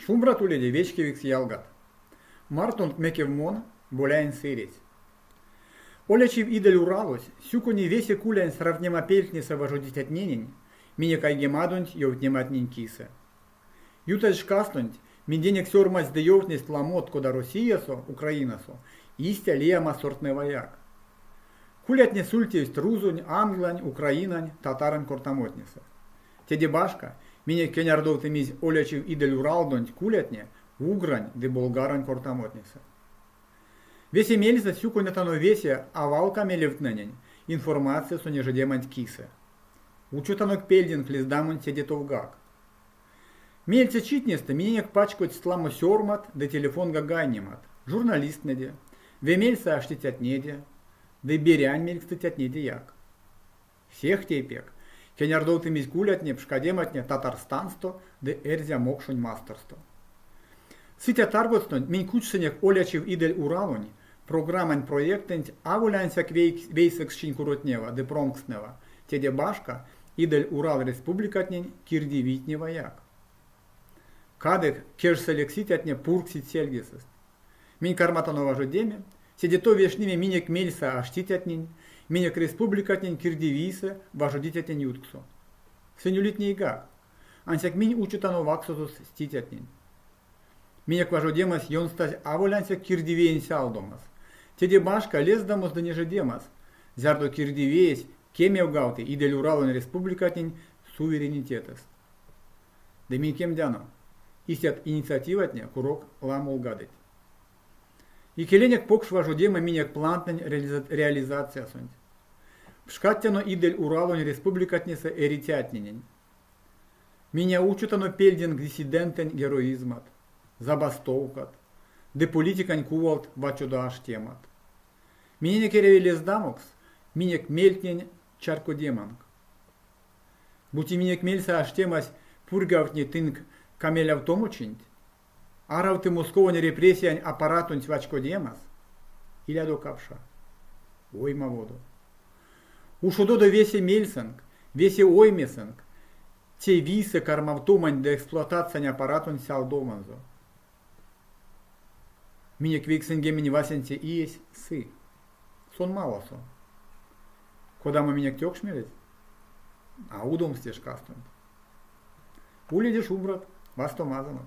Шумбрат уледе, вечкевикс ялгат! Мартонк мекев мон, Боляень Сыресь. Олячив Идель Уралось сюкони весе кулянь сравтнемапельтнесэ важодицятненень, минек айгемадонть ёвтнематнень кисэ. Ютазь шкастонть минденек сёрмадсть ды ёвтнесть ламот кода Россиясо, Украинасо, истя лия мастортнэваяк. Кулятне сультевсть рузонь, англань, украинань, татаронь кортамотнесэ. Теде башка, минек кенярдовтымизь олячив Идель-Уралдонть кулятне угрань ды болгаронь кортамотнесэ. Весе мельсэ сюконятано весе авалка мелевтненень информациясо нежедеманть кисэ. Учотанок пельденк лездамонть седе товгак. Меельце читнестэ миненек пачкодсть ламо сёрмат ды телефонга гайнемат журналисттнэде, ве мельсэ аштицятнеде ды берянь мелькстыцятнедеяк. Сехте пек кенярдовтымизь кулятне пшкадематне Татарстансто ды Эрзя-мокшонь масторсто. Сыця тарготстонть минь кучсынек олячив Идель-Уралонь программань проектэнть аволь ансяк вейсэксчинь куротнева ды промкстнэва, теде башка, Идель-Урал республикатнень кирдивийтневаяк. Кадык кежсэ лексицятне пургсить сельгесэст. Минь карматано важодеме, седе тов вешнеме минек мельсэ аштицятнень, минек республикатнень кирдивийсэ важодицятнень ютксо. Сынь улить нейгак, ансяк минь учотано ваксозост стицятнень. Минек важодемась ёнстазь аволь ансяк кирдивиень сялдомас, теде башка лездамос ды нежедемас, зярдо кирдивиесь кемевгавты Идель-Уралонь республикатнень суверенитетэст. Ды минь кемдяно, истят инициативатне курок ламолгадыть. Икеленек покш важодема минек плантнэнь реализациясонть. Пшкадтяно Идель-Уралонь республикатнесэ эрицятненень. Минь а учотано пельденк диссидентэнь героизмат, забастовкат ды политикань кувалт вачодо аштемат. Миненек эряви лездамокс минек мельтнень чарькодеманк. Бути минек мельсэ аштемась пурьгавтни тынк камелявтомочинть, аравты Московонь репрессиянь аппаратонть вачкодемас, илядо капша, оймаводо. Ушододо весе мельсэнк, весе оймесэнк те вийсэ кармавтомань ды эксплуатациянь аппаратонть сялдоманзо. Минек вейксэньгемень васенце иесь сы. Сон маласо. Кодамо минек тёкшмелесь? А удомс те шкастонть. Уледе шумбрат, вастомазонок.